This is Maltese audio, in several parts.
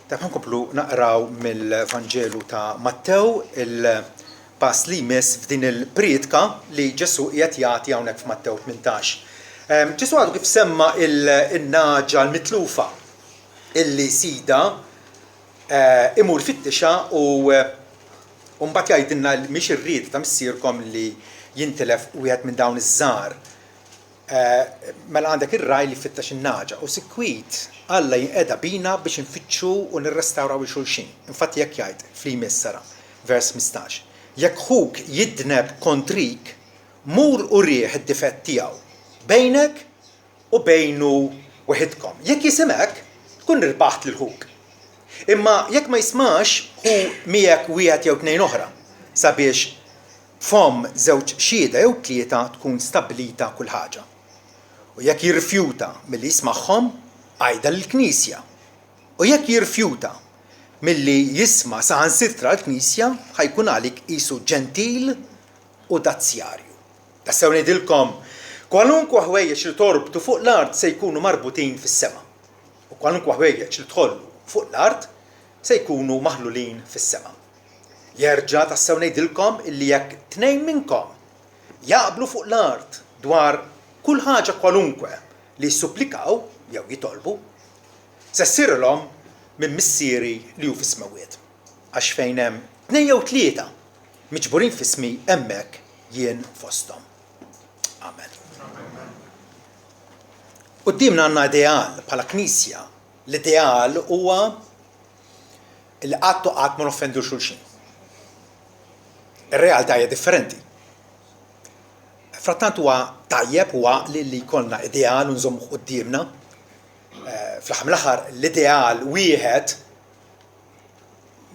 Tajjeb, ħa nkomplu naqraw mill-Vanġelu ta' Mattew, il-pass li jmiss f'din il-prietka li Ġesù qiegħed jagħti hawnhekk f'Mattew 18. Ġesù għadu kif semma il-nagħġa l-mitlufa illi sida imur fittixha u mbagħad jgħidilna li mhix ir-rieda ta' missierkom li jintilef wieħed minn dawn iż-żgħar. Mela għandek ir-ragħaj li jfittex in-nagħġa, u sikwit Alla jinqeda bina biex infittxu u nirrestawraw 'il xulxin. Infatti hekk jgħid f'li jmiss, ara, vers 15, Jekk ħuk jidneb kontrik, mur urih id-difett tiegħu, bejnek u bejnu weħidkom. Jekk jisimgħek, tkun irbaħt lil ħuk. Imma jekk ma jismax, ħu miegħek wieħed jew tnejn oħra, sabiex B'fomm żewġ xhieda jew tlieta tkun stabbilita kull ħaġa. U jekk jirrifjuta milli jismagħhom, għidha lill-knisja. U jekk jirrifjuta milli jisma' saħansitra l-knisja, ħa jkun għalik qisu ġentil u dazzjarju. Tassew ngħidilkom, kwalunkwe ħwejjeġ li torbtu fuq l-art se jkunu marbutin fis-sema, u kwalunkwe ħwejjeġ li tħollu fuq l-art se jkunu maħlulin fis-sema. Jerġa' tassew ngħidilkom illi jekk tnejn minnkom jaqblu fuq l-art dwar kull ħaġa kwalunkwe li jissupplikaw jew jitolbu, se ssirilhom minn Missieri li hu fis-smewwiet. Għax fejn hemm tnejn jew tlieta miġburin f'ismi hemmhekk jien fosthom. Amen. Quddiemna għandna ideal bħala Knisja. L-ideal huwa li qatt u qatt ma noffendu xulxin. Ir-realtà hija differenti. Frattant huwa tajjeb u għaqli li jkollna ideal u nżommuh quddiemna. Eh, fl-aħħar mill-aħħar l-ideal wieħed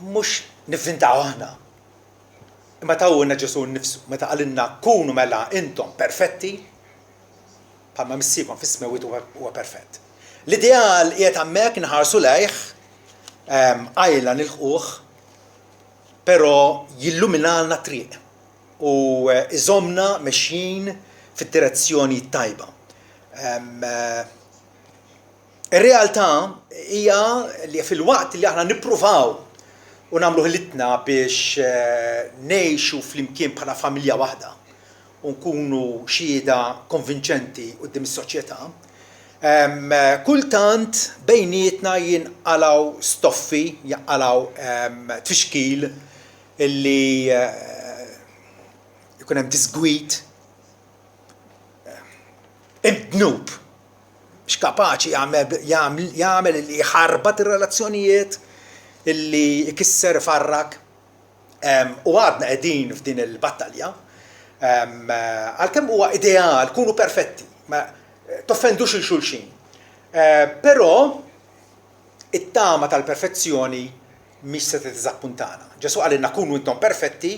mhux nivvintaw aħna. Imma tawna Ġesù nnifsu meta qalilna kunu mela intom perfetti bħalma missierkom fis-smewwiet huwa perfett. L-ideal qiegħed hemmhekk inħarsu lejh, qajla nilħquh, però jilluminalna t-triq u iżommna mexjin fid-direzzjoni t-tajba. Ir-realtà hija li filwaqt li aħna nippruvaw u nagħmlu ħilitna biex ngħixu flimkien bħala familja waħda u nkunu xhieda konvinċenti quddiem is-soċjetà, kultant bejnietna jinqalgħu stoffi, jinqalgħu tfixkil illi jkun hemm diżgwid, id-dnub x'kapaċi jagħmel jagħmel illi jħarbat ir-relazzjonijiet, illi jkisser ifarrak. U għadna qegħdin f'din il-battalja. Għalkemm huwa ideal, kunu perfetti, ma toffendux il xulxin. Però it-tama tal-perfezzjoni mhix se tiddiżappuntana. Ġesù qalilna kunu intom perfetti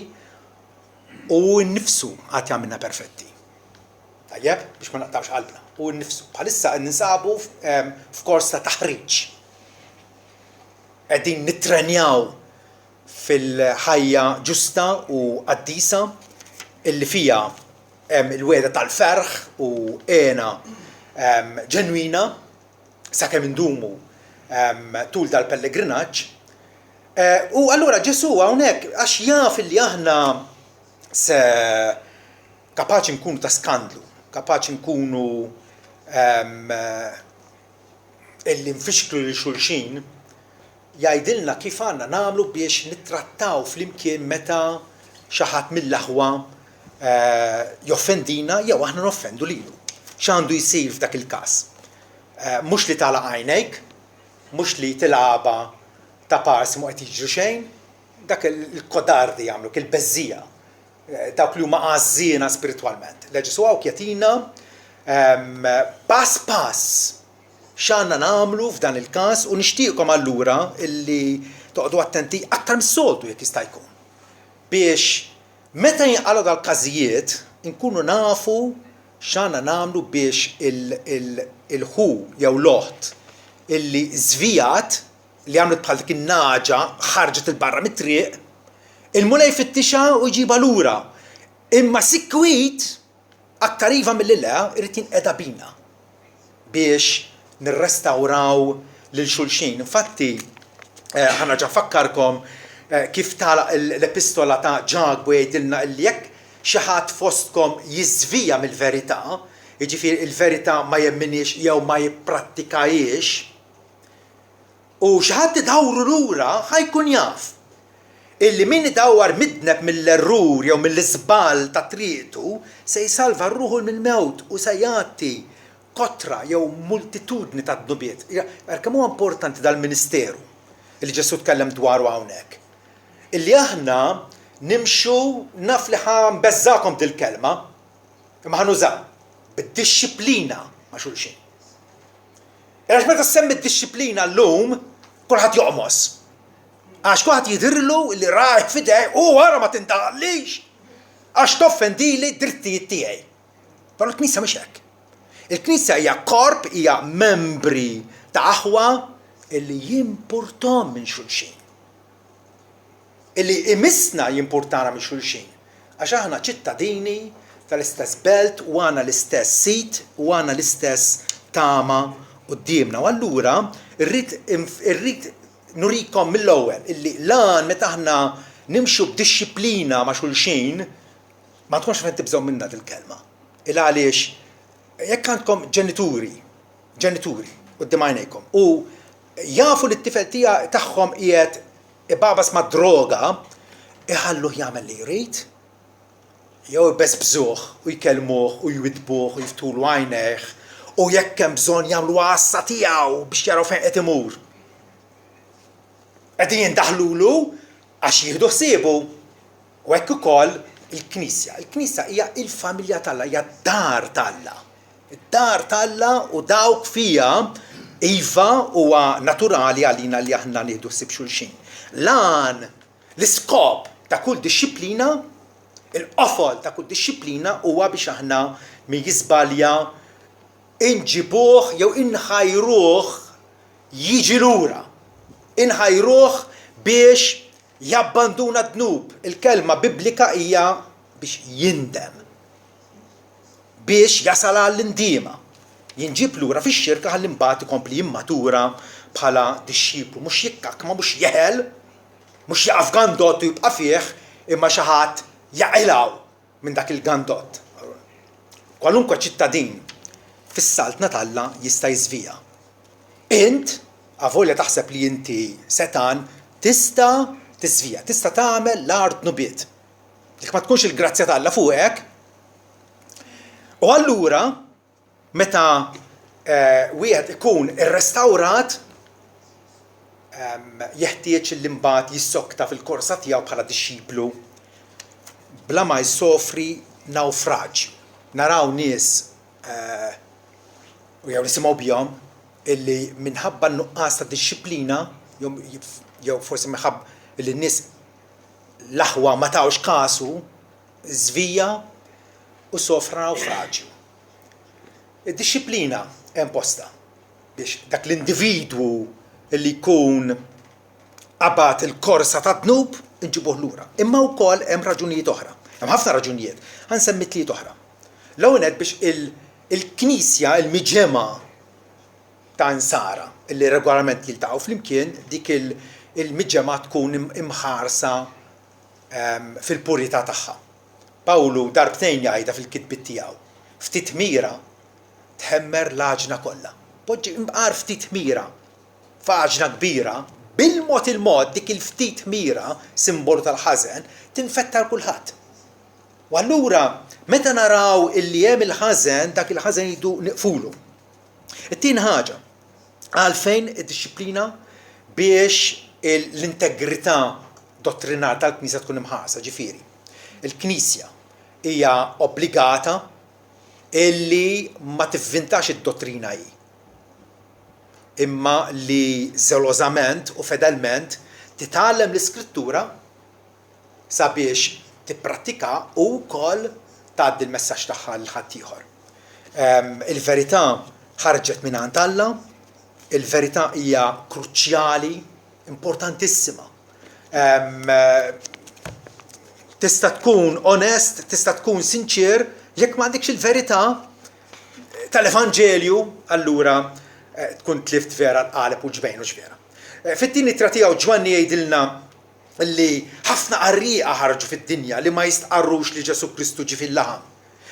u hu nnifsu għad jagħmilna perfetti. Tajjeb, biex ma naqtgħux qalbna. Hu nnifsu. Bħalissa qed ninsabu f'kors ta' taħriġ. Qegħdin nittrenjaw fil-ħajja ġusta u qaddisa illi fiha hemm il-wegħda tal-ferħ u hena ġenwina sakemm indumu tul dal-pellegrinaġġ. U allura Ġesù hawnhekk għax jaf illi aħna se kapaċi nkunu ta' skandlu, kapaċi nkunu illi nfixklu lil xulxin, jgħidilna kif għandna nagħmlu biex nittrattaw flimkien meta xi ħadd mill-aħwa joffendina jew aħna noffendu lilu. X'għandu jsir f'dak il-każ? Mhux li tagħlaq għajnejk, mhux li tilgħabha ta' parsi mhu qed jiġri xejn, dak il-kodardi jagħmlu, il-beżżiegħa, dawk li huma għażżiena spiritwalment. Le Ġesù hawn jagħtina pass pass x'għandna nagħmlu f'dan il-każ u nixtieqkom allura illi toqgħodu attenti aktar mis-soltu jekk jista' jkun biex meta jinqalgħu dal-każijiet inkunu nafu x'għandna nagħmlu biex il-ħu jew l-oħt illi żvijat li għamlet bħal dik in-nagħġa ħarġet 'il barra mit-triq, il-Mulej jfittixha u jġibha lura. Imma sikwit Aktar iva milli le, irid jinqeda bina biex nirrestawraw lil xulxin. Infatti, Ħa nerġa' nfakkarkom kif tagħlaq l-epistola ta' Ġakbu jgħidilna illi jekk xi ħadd fostkom jiżvija mill-verità, jiġifieri l-verità ma jemminhiex jew ma jipprattikahiex, u xi ħadd idawru lura, ħa jkun jaf illi min idawwar midneb mill-errur jew mill-iżball ta' triqtu se jsalva ruħu mill-mewt u se jgħatti kotra jew multitudni ta' dnubiet. Ara kemm huwa importanti dal-ministeru li Ġesù tkellem dwaru hawnhekk. Illi aħna nimxu naf li ħa nbeżżagħkom dil-kelma, imma ħa nużaha, bid-dixxiplina ma' xulxin. Għax meta ssemmi d-dixxiplina llum, kulħadd joqmos. Għax kulħadd jidhirlu li rajh f'idejh u ara ma tindaħallix għax toffendili d-drittijiet tiegħi. Però l-Knisja mhix hekk. Il-Knisja hija korp, hija membri ta' aħwa illi jimpurtom minn xulxin. Illi imissna jimpurtana minn xulxin. Għax aħna ċittadini tal-istess belt u għandna l-istess sid u għandna l-istess tama quddiemna. U allura rrid irrid nurikom mill-ewwel illi l-għan meta aħna nimxu b'dixxiplina ma' xulxin Ma tkunx fejn tibżgħu minnha dil-kelma. Il għaliex jekk għandkom ġenituri, ġenituri quddiem għajnejkom u jafu li t-tifel tagħhom qiegħed ibabas mad-droga, iħalluh jagħmel li jrid, jew ibesbżuh u jkellmuh u jwiddbuh u jiftħulu għajnejh u jekk hemm bżonn jagħmlu għassa tiegħu biex jaraw fejn qed imur. Qegħdin jindaħlulu għax jieħdu ħsiebu. U hekk ukoll il-Knisja. Il-Knisja hija l-familja t'Alla, hija d-dar t'Alla. Id-dar t'Alla u dawk fiha, iva, huwa naturali għalina li aħna nieħdu ħsieb xulxin. L-għan, l-iskop ta' kull dixxiplina, il-qofol ta' kull dixxiplina huwa biex aħna min jiżbalja inġibuh jew inħajruh jiġi lura. Inħajruh biex Jabbanduna d-dnub, il-kelma Biblika hija biex jindem. Biex jasal għall-indiema. Jinġieb lura fix-xirka ħalli mbagħad ikompli jimmatura bħala dixxiplu, mhux jikkakma, mhux jeħel, mhux jaqa' f'gandott u jibqa' fih, imma xi ħadd jaqilgħu minn dak il-gandott. Kwalunkwe ċittadin fis-Saltna t'Alla jista' jiżvija. Int, avolja taħseb li inti setgħan, tista' tiżvija, tista' tagħmel l-agħar dnubiet. Jekk ma tkunx il-grazzja t'Alla fuqek, u allura meta wieħed ikun irrestawrat, jeħtieġ li mbagħad jissokta fil-korsa tiegħu bħala dixxiplu bla ma jsofri nawfraġġ. Naraw nies u jew nisimgħu bihom illi minħabba n-nuqqas ta' dixxiplina jew forsi minħabba li n-nies l-aħwa ma tawx kasu, żvija u sofra nawfraġju. Id-dixxiplina hemm postha biex dak l-individwu li jkun qabad il-korsa tad-dnub inġibuh lura. Imma wkoll hemm raġunijiet oħra. Hemm ħafna raġunijiet. Ħa nsemmi tliet oħra. L-ewwel nett biex il-Knisja, il-miġemgħa ta' Insara li regolarment jiltaqgħu flimkien, dik il-miġemgħa tkun imħarsa fil-purità tagħha. Pawlu darbtejn jgħidha fil-kitbiet tiegħu, Ftit ħmira tħemmer l-għaġna kollha. Poġġi imqar ftit ħmira f'għaġna kbira, bil-mod il-mod dik il-ftit ħmira, simbolu tal-ħażen, tinfetta għal kulħadd. U allura meta naraw illi hemm il-ħażen, dak il-ħażen irridu nieqfulu. It-tieni ħaġa, għalfejn id-dixxiplina biex l-integrità dottrinali tal-Knisja tkun imħarsa, ġifieri, il-Knisja hija obbligata illi ma tivvintax id-dottrina hi, imma li żelożament u fedelment titgħallem l-Iskrittura sabiex tipprattika u wkoll tgħaddi l-messaġġ tagħha lil ħaddieħor. Il-verità ħarġet mingħand Alla, il-verità hija kruċjali, importantissima. Tista' tkun onest, tista' tkun sinċier, jekk m'għandekx il-verità tal-Evanġelju, allura eh, tkun tlift vera l-qaleb u ġbejn u ġvera. Fit-tieni ittra tiegħu Ġwanni jgħidilna li ħafna qarrieqa ħarġu fid-dinja li ma jistqarrux li Ġesù Kristu ġie fil-laħam,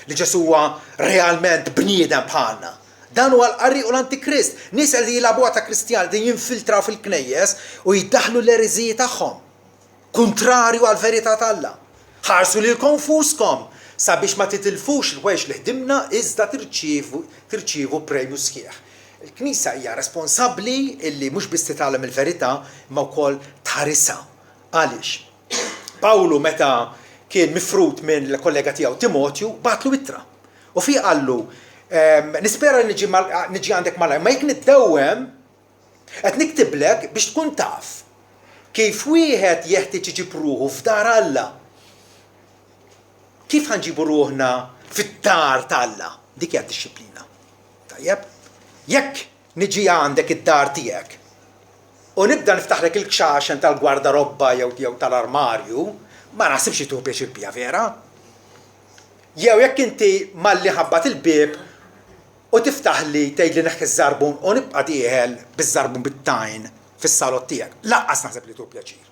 li Ġesù huwa realment bniedem bħalna. Dan huwa l-qarrieq u l-antikrist, nies qegħdin jilagħbuha ta' Kristjani, qegħdin jinfiltraw fil-knejjes u jdaħħlu l-ereżiji tagħhom, kuntrarju għall-verità t'Alla. Ħarsu lilkom nfuskom sabiex ma titilfux il-ħwejjeġ li ħdimna iżda tirċievu premju sħiħ. Il-Knisja hija responsabbli illi mhux biss titgħallem il-verità imma wkoll tħarisha. Għaliex? Pawlu meta kien mifrud mill-kollega tiegħu Timotju bagħatlu ittra. U fiha qallu, Nispera li niġi għandek malajr, imma jekk niddewwem, qed niktiblek biex tkun taf kif wieħed jeħtieġ iġib ruħu f'dar Alla. Kif ħa nġibu ruħna fid-dar t'Alla? Dik hija d-dixxiplina. Tajjeb? Jekk niġi għandek id-dar tiegħek u nibda niftaħlek il-kxaxen tal-gwardarobba jew jew tal-armarju, ma naħsibx li tieħu pjaċir bija, vera? Jew jekk inti malli ħabbat il-bieb u tiftaħli tgħidli neħħi ż-żarbun u nibqa' dieħel biż-żarbun bit-tajn fis-salott tiegħek, lanqas naħseb li tieħu pjaċir.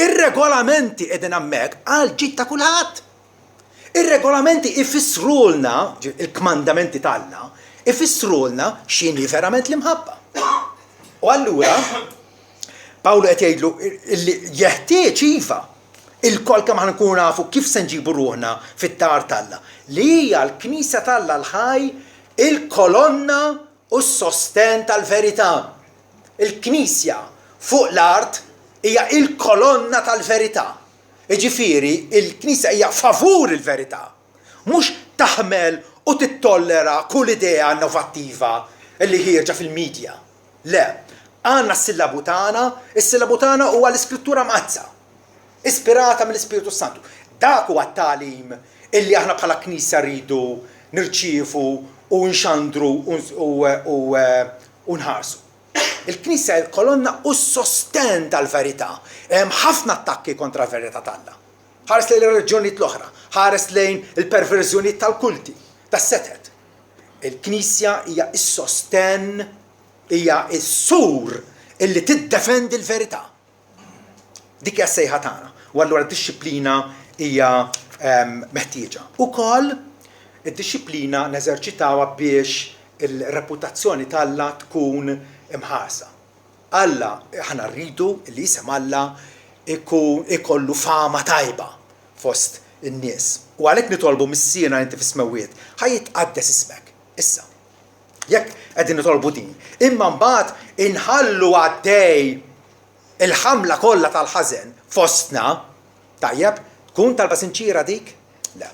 Ir-regolamenti qegħdin hemmhekk għall-ġid ta' kulħadd. Ir-regolamenti ifissrulna, il-kmandamenti t'Alla, ifissrulna x'inhi verament l-imħabba. U allura, Pawlu qed jgħidlu li jeħtieġ iva, ilkoll kemm aħna nkunu nafu kif se nġibu ruħna fid-dar t'Alla, li hija l-Knisja t'Alla l-ħaj, il-kolonna u s-sostenn tal-verità. Il-Knisja fuq l-art hija l-kolonna tal-verità. Jiġifieri, il-Knisja hija favur il-verità, mhux taħmel u tittollera kull idea innovattiva li ħierġa fil-media. Le. Għandna s-sillabu tagħna, is-sillabu tagħna huwa l-Iskrittura Mqaddsa, ispirata mill-Ispirtu s-Santu. Dak huwa t-tagħlim illi aħna bħala Knisja rridu nirċievu u nxandru u nħarsu. Il-Knisja hi l-kolonna u s-sostenn tal-verità. Hemm ħafna attakki kontra l-verità t'Alla. Ħares lejn ir-reliġjonijiet l-oħra, ħares lejn il-perverżjonijiet tal-kulti, tas-setet. Il-Knisja hija s-sostenn, hija s-sur illi tiddefendi l-verità. Dik hija s-sejħa tagħna. U allura d-dixxiplina hija meħtieġa. Ukoll id-dixxiplina neżerċitawha biex il-reputazzjoni t'Alla tkun imħarsa. Alla, aħna rridu li isem Alla ikun ikollu fama tajba fost in-nies. U għalhekk nitolbu Missierna inti fis-smewwiet, ħa jitqaddes ismek. Issa, jekk qegħdin nitolbu din, imma mbagħad inħallu għaddej il-ħamla kollha tal-ħażen fostna, tajjeb, tkun talba sinċiera dik? Le.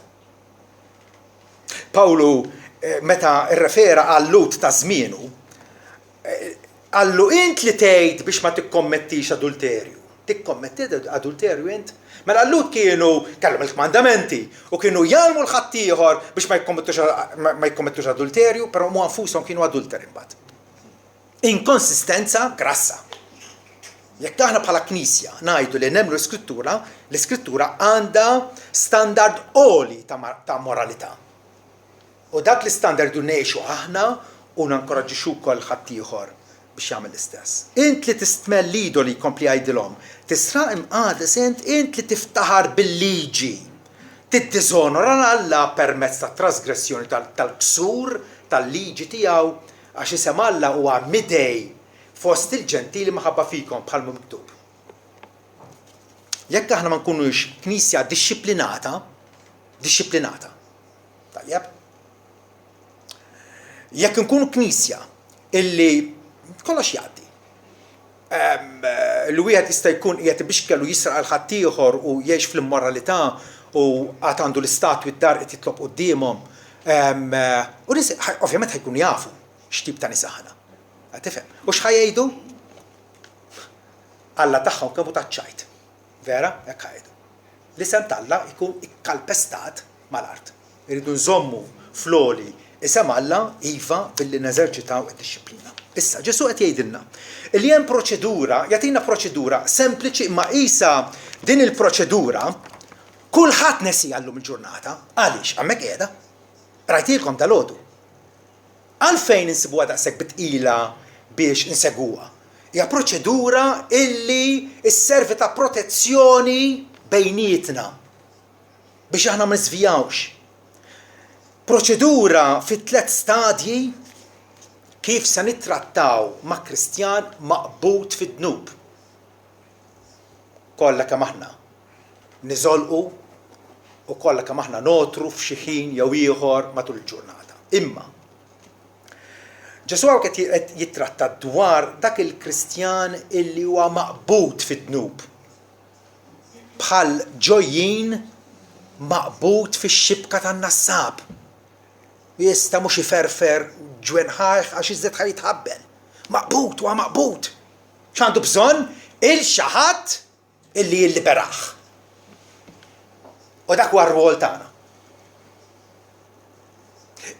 Pawlu eh, meta rrefera għal-Lhud ta' żmienu, eh, qallu int li tgħid biex ma tikkommettix adulterju. Tikkommetti adulterju int? Mela l-Lhud kienu kellhom il-kmandamenti u kienu jgħallmu l-ħaddieħor biex ma jikkommettux ma jikkommettux adulterju, però huma nfushom kienu adulteri mbagħad. Inkonsistenza grassa. Jekk aħna bħala Knisja ngħidu li nemmnu l-Iskrittura, l-Iskrittura għandha standard għoli ta' moralità. U dak l-istandard irridu ngħixu aħna u nankoraġġixxu wkoll ħaddieħor biex jagħmel l-istess. Int li tistmell l-idoli, jkompli jgħidilhom, tisraq imqades int, int li tiftaħar bil-liġi, tiddiżonora 'l Alla permezz tat-trasgressjoni tal-ksur tal-liġi tiegħu, għax isem Alla huwa midgħi fost il-Ġentili minħabba fikom, bħal mhu miktub. Jekk aħna ma nkunux Knisja dixxiplinata, dixxiplinata, Tajjeb? Jekk nkunu knisja illi kollox jgħaddi, li wieħed jista' jkun qiegħed ibixkel u jisraq għal ħaddieħor u jgħix fl-immoralità u għad għandu l-istatwi d-dar qed jitlob quddiemhom. U nies ovvjament ħa jkunu jafu x'tip ta' nies aħna. Qed tifhem? U x'ħa jgħidu? Alla tagħhom kemm hu taċ-ċajt. Vera? Hekk ħa jgħidu. L-isem t'Alla jkun ikkalpestat mal-art. Irridu nżommu fl-għoli isem Alla, iva, billi neżerċitaw id-dixxiplina. Issa, Ġesù qed jgħidilna li hemm proċedura, jagħtina proċedura sempliċi imma qisha din il-proċedura kulħadd nesiha llum il-ġurnata. Għaliex? Hemmhekk qiegħda. Qrajtilkom dalgħodu. Għalfejn insibuha daqshekk bi tqila biex insegwuha? Hija proċedura illi sservi ta' protezzjoni bejnietna biex aħna ma niżvijawx. Proċedura fi tlett stadji kif se nittrattaw ma' Kristjan maqbud fid-dnub. Kollha kemm aħna niżolqu u kollha kemm aħna nogħtru f'xi ħin jew ieħor matul il-ġurnata. Imma Ġesù hawn qed jittratta dwar dak il-Kristjan illi huwa maqbud fid-dnub. Bħal ġojjin maqbud fix-xibka tan-nassab. Jista' mhux iferfer ġwenħajh għax iżjed ħa jitħabbel. Maqbud, huwa maqbud. X'għandu bżonn? Il xi ħadd illi jilliberah. U dak huwa r-rwol tagħna.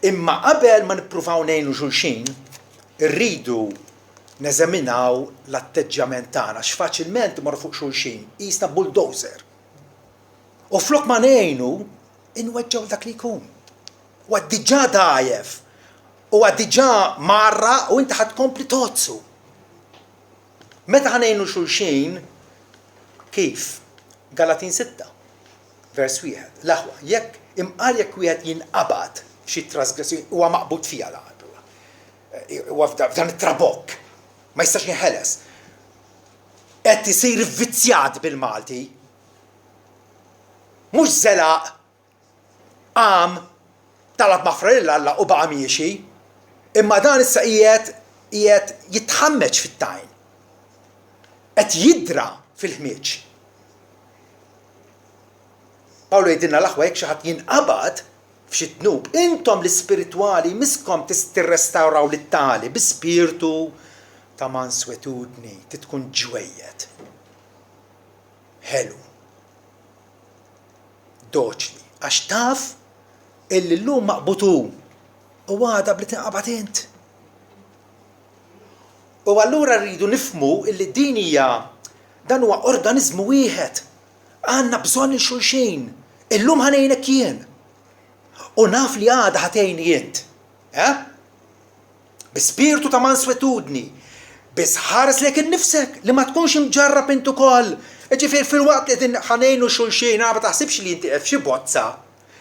Imma qabel ma nippruvaw ngħinu xulxin, irridu neżaminaw l-atteġġjament tagħna x'faċilment imorru fuq xulxin, qisna bulldozer. U flok ma ngħinu, inweġġgħu dak li jkun. Huwa diġà dgħajjef, huwa diġà mgħarraq u inti ħa tkompli tgħoddsu. Meta ħa ngħinu xulxin, kif? Galatin 6, vers 1. L-aħwa, jekk imqar jekk wieħed jinqabad f'xi trasgressjoni, huwa maqbud fiha huwa f'dan it-trabokk, ma jistax jinħeles. Qed isir ivvizzjat bil-Malti. Mhux żelaq Qam, talab maħfra lil Alla u baqa' miexi. Imma dan issa qiegħed qiegħed jitħammeġ fit-tajn. Qed jidra fil-ħmieġ. Pawlu jgħidilna l-aħwa jekk xi ħadd jinqabad f'xi dnub, intom l-ispiritwali jmisskom tirrestawraw lit-tali bi spirtu ta' manswetudni, trid tkun ġwejjed. Ħelu. Doċli, għax taf illi llum maqbud hu u għada bli tinqabad int. U allura rridu nifhmu illi din hija dan huwa organiżmu wieħed. Għandna bżonn lil xulxin. Illum ħa ngħinek jien. U naf li għada ħa tgħinni int. Eh? Bi spirtu ta' manswetudni. Biss ħares lejk innifsek li ma tkunx imġarrab int ukoll. Jiġifieri filwaqt li qegħdin ħa ngħinu xulxin, ara ma taħsibx li inti qiegħed f'xi bozza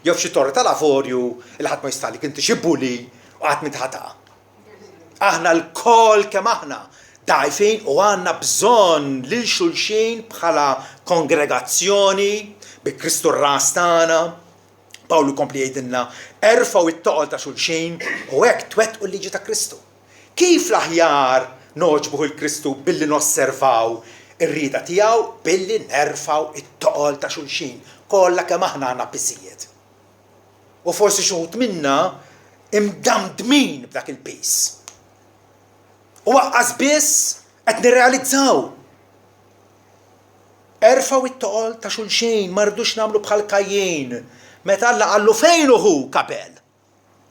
jew f'xi torri tal-avorju li ħadd ma jista' għalik, inti xi bully u qatt m'int ħa taqa'. Aħna lkoll kemm aħna dgħajfin u għandna bżonn lil xulxin bħala kongregazzjoni bi Kristu r-ras tagħna. Pawlu jkompli jgħidilna, Erfgħu t-toqol ta' xulxin u hekk twettqu l-liġi ta' Kristu. Kif l-aħjar nogħġbu 'l Kristu billi nosservaw ir-rieda tiegħu billi nerfgħu t-toqol ta' xulxin. Kollha kemm aħna għandna piżijiet. U forsi xi wħud minna imdamdmin b'dak il-piż. U aqqas biss qed nirrealizzaw. Erfgħu t-toqol ta' xulxin, ma rridux nagħmlu bħal Kajjin, meta Alla qallu fejn hu ħuk Abel?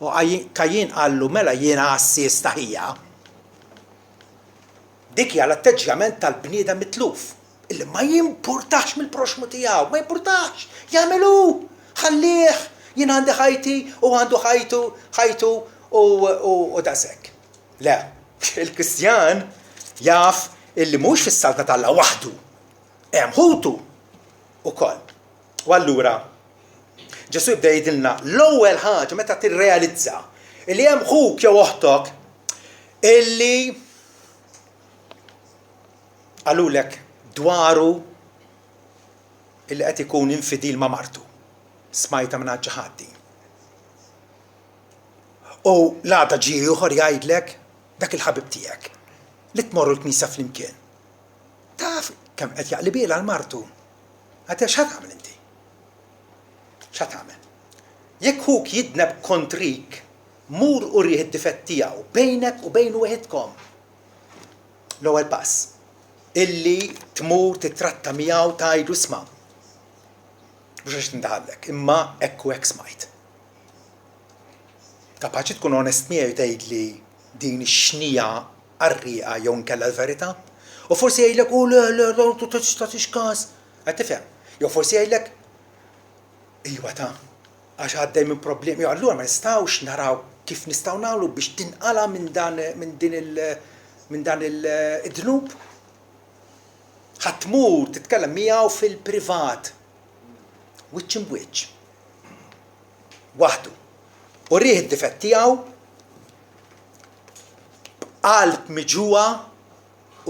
U Kajjin qallu mela jiena għassies ta' ħija. Dik hija l-atteġġjament tal-bniedem mitluf, illi ma jimpurtahx mill-proxxmu tiegħu, ma jimpurtahx, jagħmel hu, ħallih, jien għandi ħajti u għandu ħajtu, ħajtu u daqshekk. Le, il-Kristjan jaf illi mhux fis-Saltna t'Alla waħdu, hemm ħutu wkoll. U allura Ġesù jibda jgħidilna l-ewwel ħaġa meta tirrealizza illi hemm ħuk jew oħtok illi qalulek dwaru illi qed ikun infidil ma' martu. Smajta minn xi ħadd din. U l-għada ġie ieħor jgħidlek dak il-ħabib tiegħek li tmorru l-knisja flimkien. Taf kemm qed jaqlibilha 'l martu. Għad x'ħa tagħmel inti? X'ħa tagħmel? Jekk ħuk jidneb kontrik, mur urih id-difett tiegħu bejnek u bejnu weħidkom. L-ewwel pass, illi tmur titratta miegħu tgħidlu isma' mhux għax tindaħallek, imma hekk u hekk smajt. Kapaċi tkun onest miegħi u tgħidli din ix-xnija qarrieqa jew inkella l-verità? U forsi jgħidlek, u le, le, le, tagħtix każ. Qed tifhem? Jew forsi jgħidlek, iwa ta' għax għaddej minn problemi. Jew allura ma nistgħux naraw kif nistgħu nagħmlu biex tinqala' minn dan minn din il. minn dan id-dnub? Ħa tmur titkellem miegħu fil-privat, wiċċ imb'wiċċ, waħdu. Urih id-difett tiegħu b'qalb miġugħa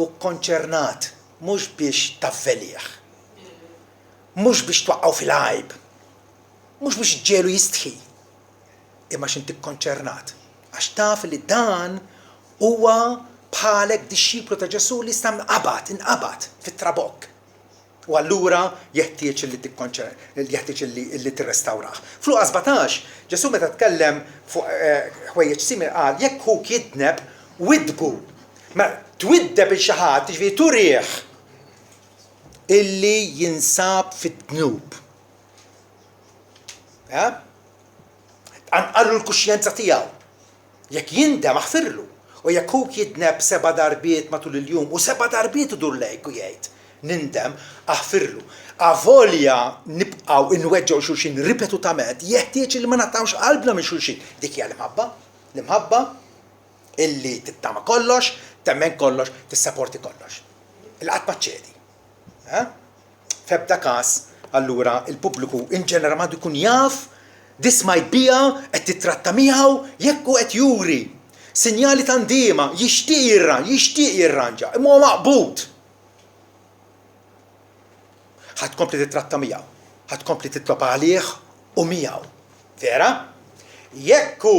u kkonċernat, mhux biex tavvelih, mhux biex twaqqgħu fil-għajb, mhux biex iġġegħlu jistħi, imma għax inti kkonċernat, għax taf li dan huwa bħalek dixxiplu ta' Ġesù li issa nqabad, inqabad fit-trabokk. U allura jeħtieġ li jeħtieġ li tirrestawrah. F'Luqa 17, Ġesù meta tkellem fuq ħwejjeġ simili qal jekk ħuk jidneb, widdbu. Mela twiddeb 'il xi ħadd, jiġifieri turih illi jinsab fid-dnub. Eh? Tqanqallu l-kuxjenza tiegħu. Jekk jindem aħfirlu. U jekk ħuk jidneb seba' darbiet matul il-jum u seba' darbiet idur lejk u jgħid, Nindem, aħfirlu. Avolja nibqgħu nweġġgħu xulxin ripetutament, jeħtieġ li ma naqtgħux qalbna minn xulxin. Dik hija l-imħabba. L-imħabba illi tittama kollox, temmen kollox, tissaporti kollox. Illi qatt ma ċċedi. Eh? F'ebda każ, allura, il-pubbliku in ġenera m'għandu jkun jaf this might be a qed tittratta miegħu jekk hu qed juri sinjali ta' ndiema, jixtieq jirra, jixtieq jirranġa, imma huwa maqbud. Ħa tkompli tittratta miegħu, ħa tkompli titlob għalih u miegħu. Vera? Jekk hu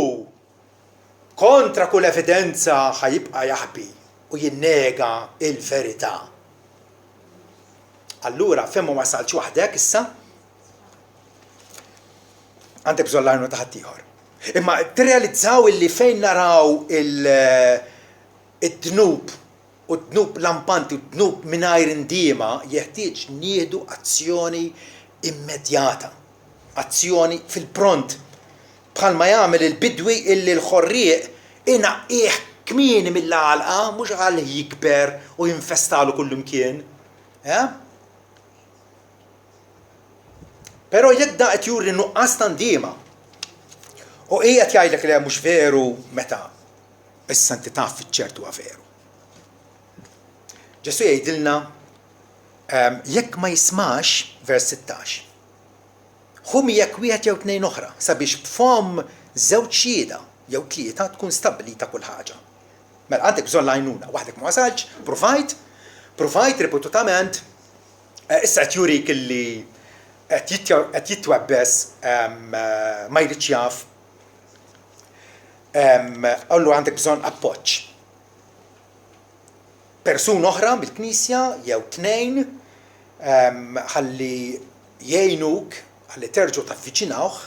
kontra kull evidenza ħa jibqa' jaħbi u jinnega l-verità. Allura, fejn ma wasaltx waħdek issa, għandek bżonn l-għajnuna ta' ħaddieħor. Imma tirrealizzaw illi fejn naraw il-dnub u d-dnub lampanti u d-dnub mingħajr indiema jeħtieġ nieħdu azzjoni immedjata, azzjoni fil-pront Bħalma jagħmel il-bidwi illi l-ħorrieq inaqqih kmieni mill-għalqa mhux iħallih jikber u jinfestalu kullimkien. Eh? Però jekk da qed juri nuqqas ta' ndiema u qiegħed jgħidlek li mhux veru meta issa inti taf fiċ-ċert huwa veru. Ġesù jgħidilna ehm, jekk ma jismax, vers 16, Ħu miegħek wieħed jew tnejn oħra, sabiex b'fomm żewġ xhieda jew tlieta tkun stabbilita kull ħaġa. Mela għandek bżonn l-għajnuna, waħdek ma wasaltx, pruvajt, pruvajt ripetutament, issa qed jurik illi qed jitwebbes ma jridx jaf, allura għandek bżonn appoġġ. Persuna oħra mill-Knisja jew tnejn ħalli jgħinuk ħalli terġgħu tavviċinawh,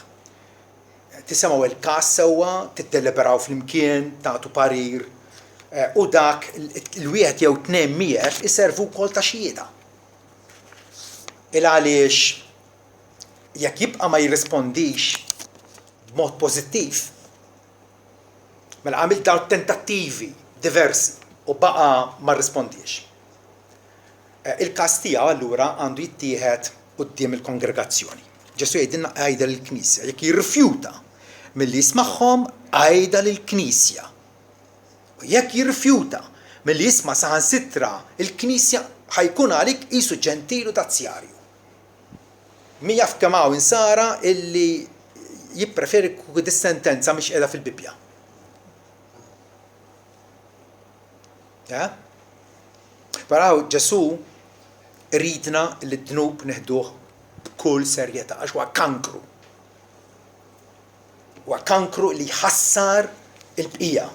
tisimgħu l-każ sewwa, tiddeliberaw flimkien, tagħtu parir, u dak il-wieħed jew tnejn miegħek iservu wkoll ta' xhieda. Il għaliex jekk jibqa' ma jirrispondix b'mod pożittiv, mela għamilt dawn tentattivi diversi u baqa' ma rrispondiex. Il-każ tiegħu allura għandu jittieħed quddiem il-kongregazzjoni. Ġesù jgħidilna għidha lill-Knisja. Jekk jirrifjuta milli jismagħhom, għidha lill-Knisja. U jekk jirrifjuta milli jisma' saħansitra l-Knisja, ħa jkun għalik qisu ġentil u dazzjarju. Min jaf kemm hawn insara illi jippreferi kieku dis-sentenza mhix qiegħda fil-Bibbja. Eh? Però Ġesù iridna li d-dnub neħduh b'kull serjetà għax huwa kankru. Huwa kankru li jħassar il-bqija.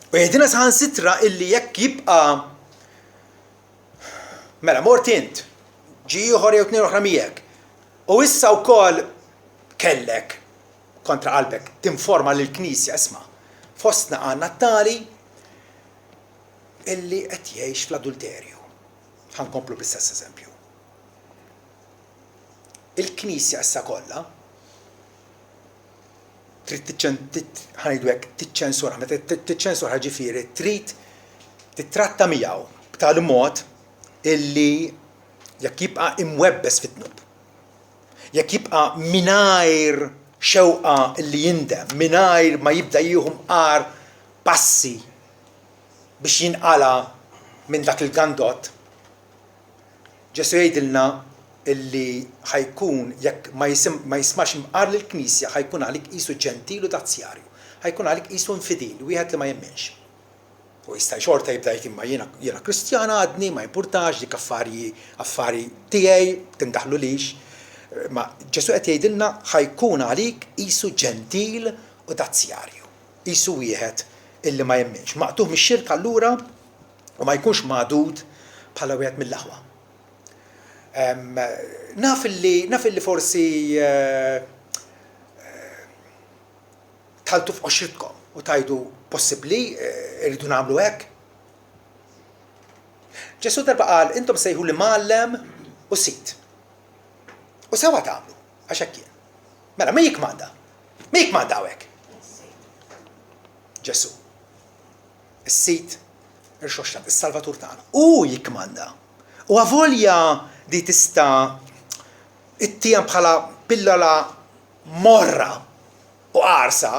U jgħidilna saħansitra illi jekk jibqa' mela mort int, ġie ieħor jew tnejn oħra miegħek. U issa wkoll kellek kontra qalbek tinforma lill-Knisja, isma', fostna għandna t-tali illi qed jgħix fl-adulterju. Ħa nkomplu bl-istess eżempju. Il-Knisja issa kollha trid ħa ngħidu hekk tiċċensura, meta tiċċensura ġifieri trid titratta miegħu b'tali mod illi jekk jibqa' imwebbes fid-dnub. Jekk jibqa' mingħajr xewqa li jindem, mingħajr ma jibda jieħu mqar passi biex jinqala' minn dak il-gandott, Ġesù jgħidilna illi ħa jkun jekk ma jismax imqar lill-Knisja ħa jkun għalik qisu ġentil u dazzjarju, ħa jkun għalik qisu infidil, wieħed li ma jemminx. U jista' xorta jibda jgħid imma jiena jiena Kristjan għadni, ma jimpurtax, dik affari affari tiegħi, tindaħlulix. Ma Ġesù qed jgħidilna ħa jkun għalik qisu ġentil u dazzjarju, qisu wieħed illi ma jemminx. Maqtugħ mix-xirka allura u ma jkunx magħdud bħala wieħed mill-aħwa. Naf illi naf illi forsi tħalltu f'qoxritkom u tgħidu possibbli rridu nagħmlu hekk. Ġesù darba qal intom sejħuli mgħallem u sid. U sewa tagħmlu għax hekk jien. Mela min jikkmanda? Min jikkmanda hawnhekk? Ġesù. Is-Sid irxoxtat, is-Salvatur tagħna. Hu jikkmanda. U avolja di tista' ittiehem bħala pillola morra u qarsa,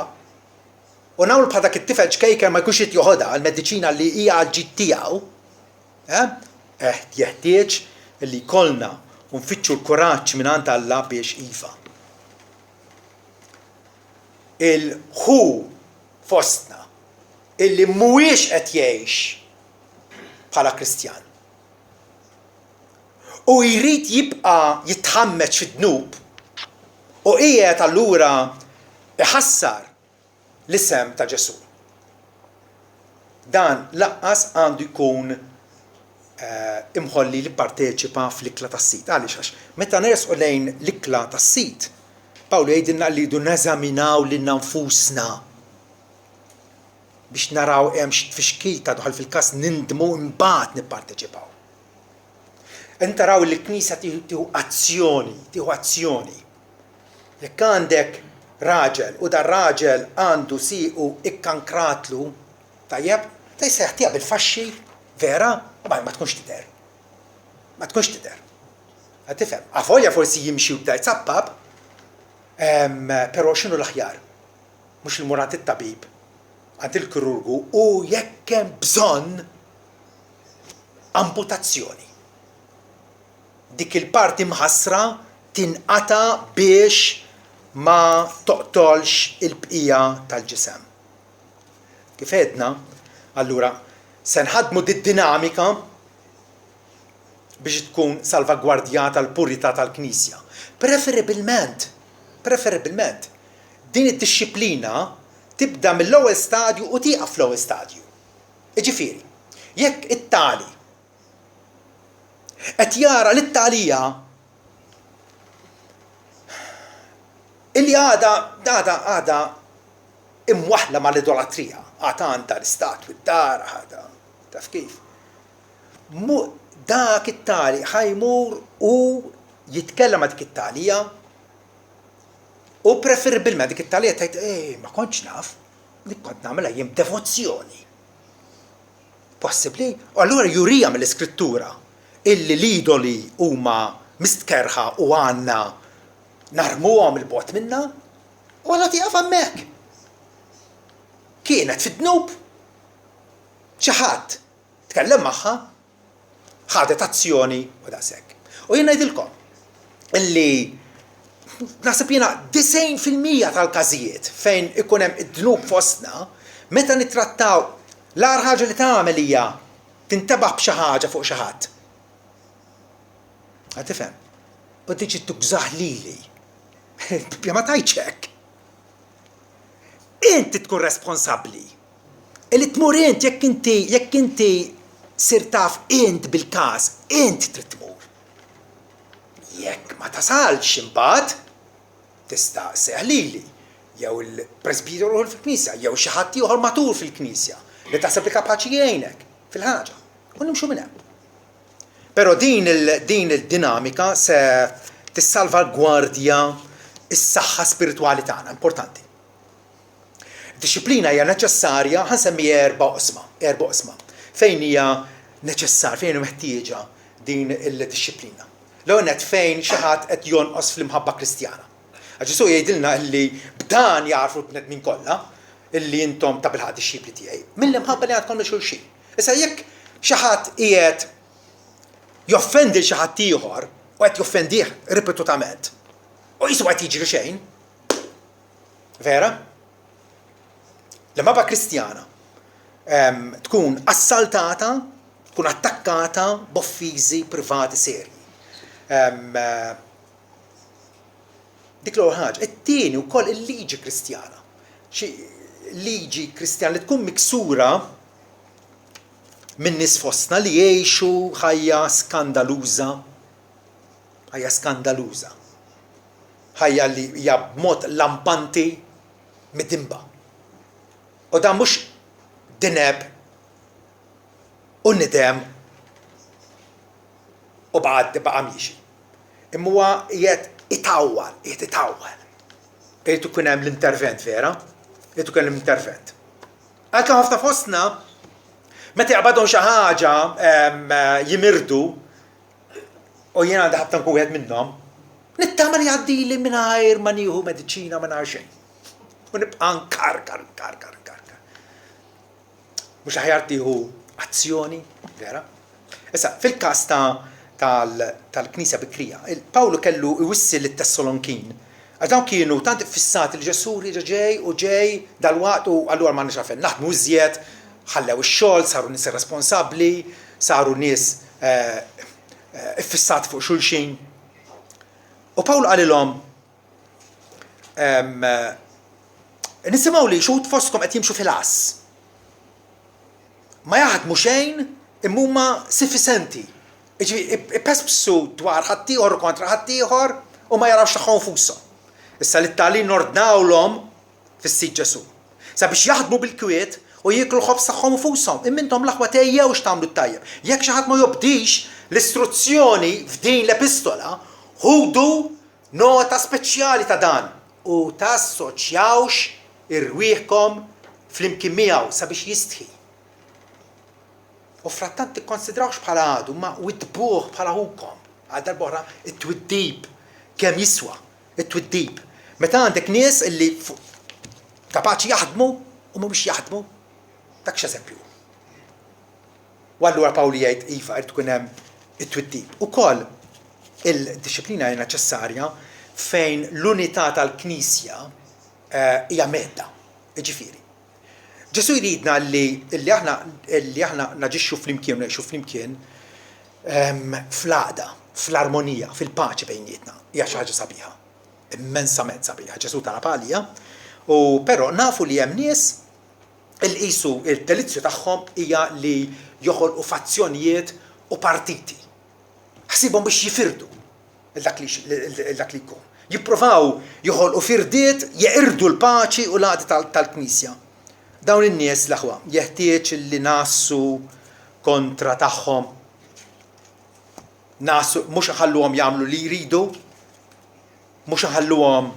u nagħmlu bħal dak it-tifel ċkejken ma jkunx irid joħodha l-mediċina li hija għall-ġid tiegħu, eh, eh, jeħtieġ li jkollna u nfittxu l-kuraġġ mingħand Alla biex iva. Il-ħu fostna illi mhuwiex qed jgħix bħala Kristjan u jrid jibqa' jitħammeġ fid-dnub u qiegħed allura iħassar l-isem ta' Ġesù. Dan lanqas għandu jkun imħolli li jipparteċipa fl-ikla tas-Sid. Għaliex? Għax meta nersqu lejn l-ikla tas-Sid, Pawlu jgħidilna li rridu neżaminaw lilna nfusna biex naraw hemm xi tfixkil ta' dħal fil-każ nindmu imbagħad nipparteċipaw. Qegħdin taraw li l-Knisja tieħu azzjoni, tieħu azzjoni. Jekk għandek raġel u dar raġel għandu siequ ikkankratlu, tajjeb, ta' jista' jagħtiha bil-faxxi, vera, u ma tkunx tidher. Ma tkunx tidher. Qed tifhem? Avolja forsi jimxi u bda jzappap, però x'inhu l-aħjar? Mhux li mmur għand it-tabib, għand il-kirurgu u jekk hemm bżonn amputazzjoni. Dik il-parti mħassra tinqata' biex ma toqtolx il-bqija tal-ġisem. Kif għedna, allura se nħaddmu did-dinamika biex tkun salvagwardjata l-purità tal-Knisja. Preferibilment, preferibilment, din id-dixxiplina tibda mill-ewwel stadju u tieqaf fl-ewwel stadju. Jiġifieri, jekk it-tali qed jara lit-talija illi għadha għadha għadha imwaħħla mal-idolatrija, għad għandha l-istatwi d-dar, għadha taf kif. Dak it-tali ħa jmur u jitkellem ma' dik it-talija u preferibilment dik it-talija tgħid ej ma kontx naf, dik kont nagħmilha jien b'devozzjoni. Possibbli? U allura jurija mill-Iskrittura illi l-idoli huma mistkerrħa u għandna narmuhom 'il bogħod minna, u allura tieqaf hemmhekk. Kienet fid-dnub. Xi ħadd tkellem magħha, ħadet azzjoni u daqshekk. U jien ngħidilkom illi naħseb jiena 90% tal-każijiet fejn ikun hemm id-dnub fostna, meta nittrattaw l-agħar ħaġa li tagħmel hija tintebaħ b'xi ħaġa fuq xi ħadd. Qed tifhem? U tiġi tugżah lili. Il-Bibbja ma tgħidx hekk. Inti tkun responsabbli. Illi tmur int jekk inti jekk inti sirt taf int bil-każ, int trid tmur. Jekk ma tasalx imbagħad tista' sseħħ lili jew il-presbiteru fil-knisja jew xi ħadd ieħor matur fil-knisja li taħseb li kapaċi jgħinek fil-ħaġa u nimxu minn hemm. Però din il din il-dinamika se tissalvagwardja s-saħħa spiritwali tagħna, importanti. Dixxiplina hija neċessarja, ħa nsemmi erba' oqsma, erba' oqsma fejn hija neċessar, fejn hi meħtieġa din il-dixxiplina. L-ewwel nett fejn xi ħadd qed jonqos fl-imħabba Kristjana. Għax Ġesù jgħidilna li b'dan jagħrfu l-bnedmin kollha. illi intom tabilħaqq dixxipli tiegħi, mill-imħabba li għandkom lil xulxin. Issa jekk xi ħadd qiegħed joffendi 'l xi ħadd ieħor u qed joffendih ripetutament u qisu ma qed jiġri xejn, vera? L-imħabba Kristjana ehm, tkun assaltata, tkun attakkata b'offiżi privati serji. Ehm, dik l-ewwel ħaġa. It-tieni wkoll il-liġi Kristjana. Xi liġi Kristjana li tkun miksura minn nies fostna li jgħixu ħajja skandaluża, ħajja skandaluża, ħajja li hija b'mod lampanti midinba. U dan mhux dineb u nidem u baqa' baqa' miexi. Imma huwa qiegħed itawwal, qiegħed itawwal. Irid ikun hemm l-intervent vera, irid ikun hemm l-intervent. Għalkemm ħafna fostna meta jaqbadhom xi ħaġa jimirdu u jien għandi ħabta nkun wieħed minnhom, nittama li jgħaddili mingħajr ma nieħu mediċina mingħajr xejn. U nibqa' nkarkar, nkarkar, nkarkar. Mhux aħjar tieħu azzjoni, vera? Issa, fil-każ ta' tal-Knisja bikrija, Pawlu kellu jwissi lit-Tessalonkin, għax dawn kienu tant iffissati li Ġesù rieġa' ġej u ġej dalwaqt u allura m'għandniex għalfejn naħdmu iżjed, ħallew ix-xogħol, saru nies irresponsabbli, saru nies iffissati fuq xulxin. U Pawlu qalilhom, Nisimgħu li xhud fostkom qed jimxu fil-għażż. Ma jaħdmu xejn imma huma sifisenti. Jiġifieri ipespsu dwar ħaddieħor u kontra ħaddieħor u ma jarawx tagħhom infushom. Issa lit-tagħlim nordnawlhom fis-Sid Ġesù, sabiex jaħdmu bil-kwiet u jieklu l-ħobż tagħhom infushom. Imma intom l-aħwa tgħejjewx tagħmlu t-tajjeb. Jekk xi ħadd ma jobdix l-istruzzjoni f'din l-epistola, ħudu Nota speċjali ta' dan, u tassoċjawx irwieħkom flimkien miegħu sabiex jistħi. U frattant tikkonsidrawhx bħala għadu, imma widdbuh bħala ħukom. Għal darb'oħra, it-twiddib kemm jiswa, it-twiddib. Meta għandek nies li kapaċi jaħdmu u mhumiex jaħdmu, dak x'eżempju hu. U allura Pawlu jgħid, iva, irid ikun hemm it-twiddib. Ukoll il-dixxiplina hija neċessarja fejn l-unità tal-Knisja hija mhedda. Jiġifieri, Ġesù jridna li li aħna li aħna naġixxu flimkien u ngħixu flimkien fl-għaqda, fl-armonija, fil-paċi bejnietna. Hija xi ħaġa sabiħa, immensament sabiħa. Ġesù talab għaliha, u però nafu li hemm nies Illi qisu d-delizzju tagħhom hija li joħolqu fazzjonijiet u partiti. Ħsiebhom biex jifirdu lil dak li lil dak li jkun. Jippruvaw joħolqu firdiet, jeqirdu l-paċi u l-għaqda tal-Knisja. Dawn in-nies, l-aħwa, jeħtieġ li ngħassu kontra tagħhom. Ngħassu, mhux inħalluhom jagħmlu li jridu, mhux inħalluhom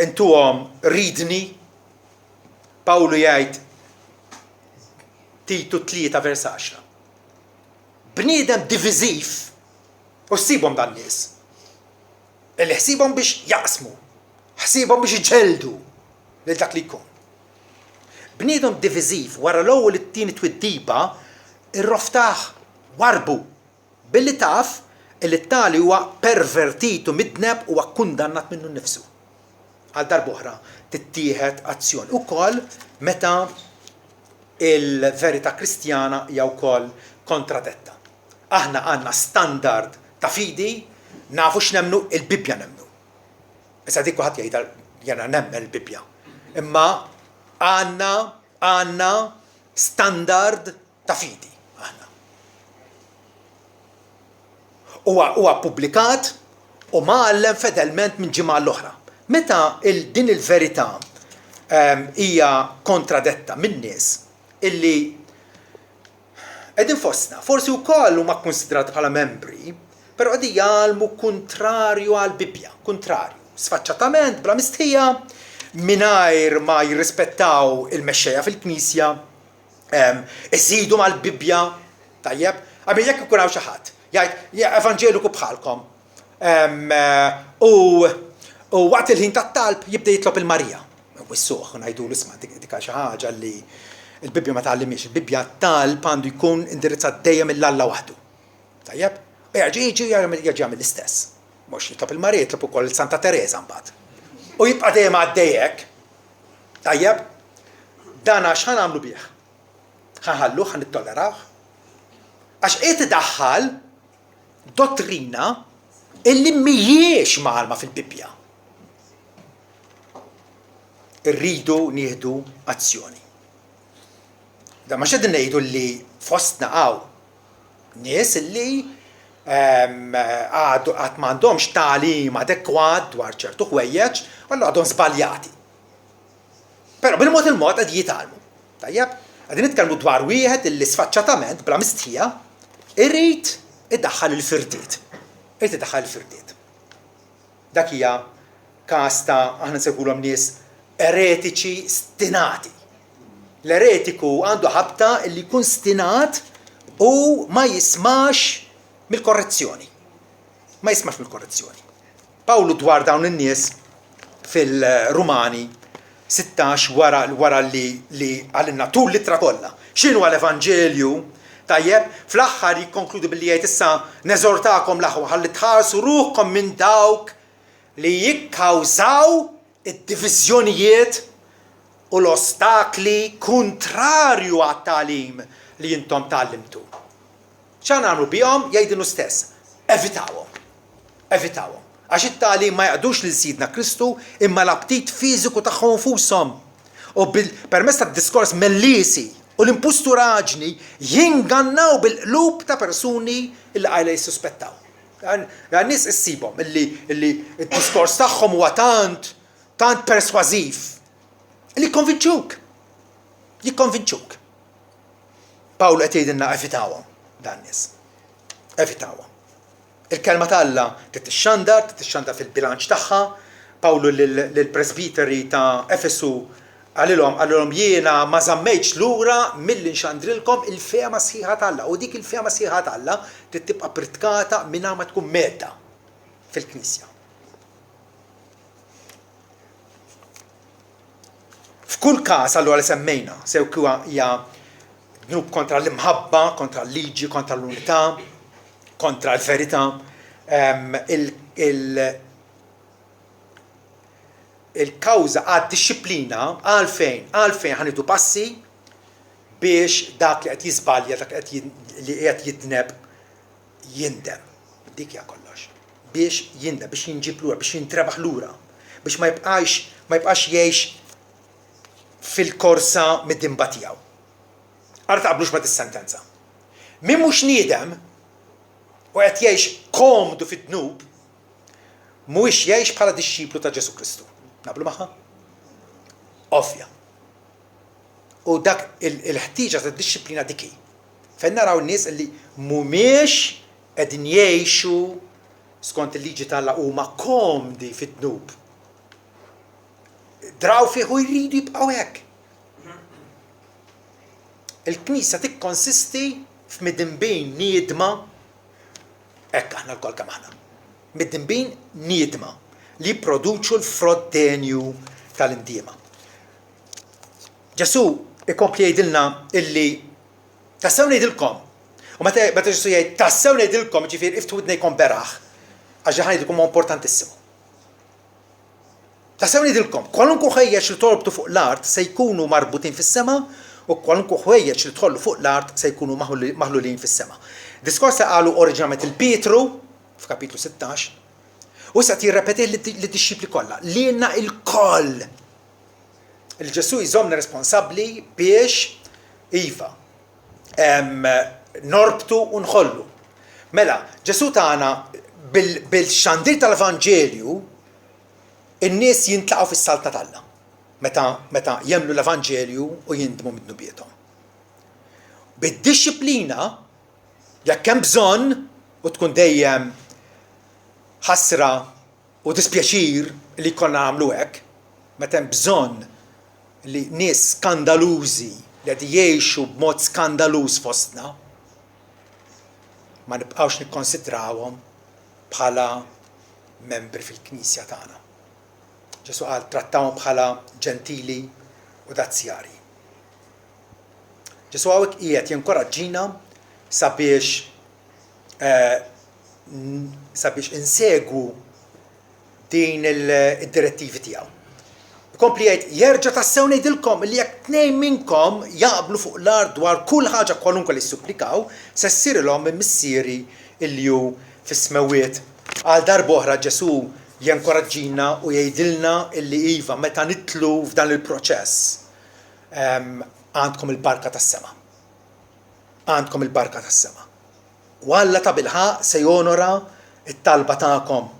intuhom ridni Pawlu jgħid Titu 3 vers 10. Bniedem diviżiv, u ssibhom dan nies, illi ħsiebhom biex jaqsmu, ħsiebhom biex iġelldu lil dak li jkun. Bniedem diviżiv wara l-ewwel it-tieni twiddiba irroftah, warbu, billi taf illi t-tali huwa pervertit u midneb huwa kkundannat minnu nnifsu. Għal darb'oħra tittieħed azzjoni wkoll meta l-verità Kristjana hija wkoll kontradetta. Aħna għandna standard ta' fidi, nafu x'nemmnu, il-Bibbja nemmnu. Issa dik kulħadd jgħidha jiena nemmen il-Bibbja. Imma għandna għandna standard ta' fidi aħna. Huwa huwa ppubblikat u mgħallem fedelment minn ġimgħa għall-oħra. Meta il, din il-verità ehm, hija kontradetta minn nies illi qegħdin fostna, forsi wkoll huma kkunsidrati bħala membri, però qegħdin jgħallmu kuntrarju għall-Bibbja, kuntrarju, sfaċċatament, bla mistħija, mingħajr ma jirrispettaw il-mexxejja fil-Knisja, Iżidu mal-Bibbja, tajjeb? Għamil jekk ikun hawn xi ħadd jgħid evanġeliku bħalkom. U waqt il-ħin tat-talb jibda jitlob il-Marija. Nwissuh u ngħidulu isma' dik xi ħaġa li l-Bibbja ma tgħallimhiex. Il-Bibbja t-talb għandu jkun indirizzat dejjem lil Alla waħdu. Tajjeb? U jerġa' jiġi u jerġa' jagħmel l-istess. Mhux jitlob lil Marija, jitlob ukoll lil Santa Tereża mbagħad. U jibqa' dejjem għaddej hekk. Tajjeb? Dan għax ħa nagħmlu bih? Ħa nħalluh, ħa nittollerawh? Għax qiegħed idaħħal dottrina illi mhijiex mgħallma fil-Bibbja. Irridu nieħdu azzjoni. Da ma xedin ngħidu li fostna hawn nies illi ehm, għadu qatt m'għandhomx tagħlim adekwat dwar ċertu ħwejjeġ, allura għadhom żbaljati. Però bil-mod il-mod qed jitgħallmu. Tajjeb? Qegħdin nitkellmu dwar wieħed illi sfaċċatament bla mistħija irid idaħħal il-firdiet. Irid idaħħal il-firdiet. Dak hija każ ta' aħna nsejħulhom nies eretiċi stinati. L-eretiku għandu ħabta li jkun stinat u ma jismax mill-korrezzjoni. Ma jismax mill-korrezzjoni. Pawlu dwar dawn in-nies fil-Rumani 16 wara wara li li qalilna tul l-ittra kollha x'inhuwa l-evanġelju, tajjeb, fl-aħħar jikkonkludi billi jgħid issa neżortakom l-aħwa ħalli tħarsu ruħkom minn dawk li jikkawżaw id-diviżjonijiet u l-ostakli kuntrarju għat-tagħlim li intom tgħallimtu. X'għandna nagħmlu bihom? Jgħidilnu stess, evitawhom. Evitawhom. Għax it-tagħlim ma jaqdux lil Sidna Kristu imma l-aptit fiżiku tagħhom infushom. U permezz tad-diskors melliesi u l-impusturaġni jingannaw bil-qlub ta' persuni li qajla jissuspettaw. Dan nies issibhom illi illi d-diskors tagħhom huwa tant tant persważiv li jikkonvinċuk. Jikkonvinċuk. Pawlu qed jgħidilna evitawhom dan nies. Evitawhom. Il-kelma ta' Alla trid tixxandar, trid tixxandar fil-bilanċ tagħha. Pawlu lill-presbiteri ta' Efesu qalilhom, qalilhom jiena ma żammejtx lura milli nxandrilkom il-fehma sħiħa ta' Alla. U dik il-fehma sħiħa ta' Alla trid tibqa' pritkata mingħajr ma tkun mgħedda fil-Knisja. F'kull każ allura li semmejna, sew hija dnub kontra l-imħabba, kontra l-liġi, kontra l-unità, kontra l-verità, il-kawża għad-dixxiplina għalfejn, għalfejn ħa nieħdu passi biex dak li qed jiżbalja, dak li qiegħed jidneb jindem. Dik hija kollox. Biex jindem, biex jinġieb lura, biex jintrebaħ lura, biex ma jibqax ma jibqax jgħix fil-korsa mid-dinba tiegħu. Ara taqblux ma' dis-sentenza. Min mhux niedem u qed jgħix komdu fid-dnub, mhuwiex jgħix bħala dixxiplu ta' Ġesù Kristu. Naqblu magħha? Ovvja. U dak il-ħtieġa ta' dixxiplina dik hi. Fejn naraw nies li mhumiex qegħdin jgħixu skont il-liġi t'Alla huma komdi fid-dnub. Draw fih u jridu jibqgħu hekk. Il-Knisja tikkonsisti f'midinbin niedma, hekk aħna lkoll kemm aħna, midinbin niedma li jipproduċu l-frott denju tal-indiema. Ġesù ikompli jgħidilna illi tassew ngħidilkom. U meta meta Ġesù jgħid tassew ngħidilkom, ġifieri iftħu widnejkom beraħ, għax ħa ngħidilkom huwa importantissimu. Tassew ngħidilkom, kwalunkwe ħwejjeġ li torbtu fuq l-art se jkunu marbutin fis-sema u kwalunkwe ħwejjeġ li tħollu fuq l-art se jkunu maħlulin fis-sema. Diskors li qalu oriġinalment lil Pietru f'kapitlu 16, u issa qed jirrepetih lid-dixxipli kollha, lilna lkoll. Li Ġesù jżommna responsabbli biex, iva, norbtu u nħollu. Mela, Ġesù tana bil-xandir tal-Evanġelju in-nies jintlaqgħu fis-Saltna t'Alla meta meta jemmnu l-Evanġelju u jindmu minn dnubiethom. Bid-dixxiplina, jekk hemm bżonn, u tkun dejjem ħasra u dispjaċir li jkollna nagħmlu hekk, meta hemm bżonn li nies skandalużi li qed jgħixu b'mod skandaluż fostna, ma nibqgħux nikkonsidrawhom bħala membri fil-Knisja tagħna. Ġesù qal trattawhom bħala ġentili u dazzjarji. Ġesù hawnhekk qiegħed jinkoraġġina sabiex eh, sabiex insegwu din id-direttivi tiegħu. Ikompli jgħid, jerġa' tassew ngħidilkom li jekk tnejn minnkom jaqblu fuq l-art dwar kull ħaġa kwalunkwe li ssupplikaw, se ssirilhom minn Missieri illi hu fis-smewwiet. Għal darb'oħra Ġesù jenkoraġġina u jgħidilna illi iva, meta nidħlu f'dan il-proċess, għandkom il-barka tas-sema. Għandkom il-barka tas-sema. U Alla tabilħaqq se jonora t-talba tagħkom.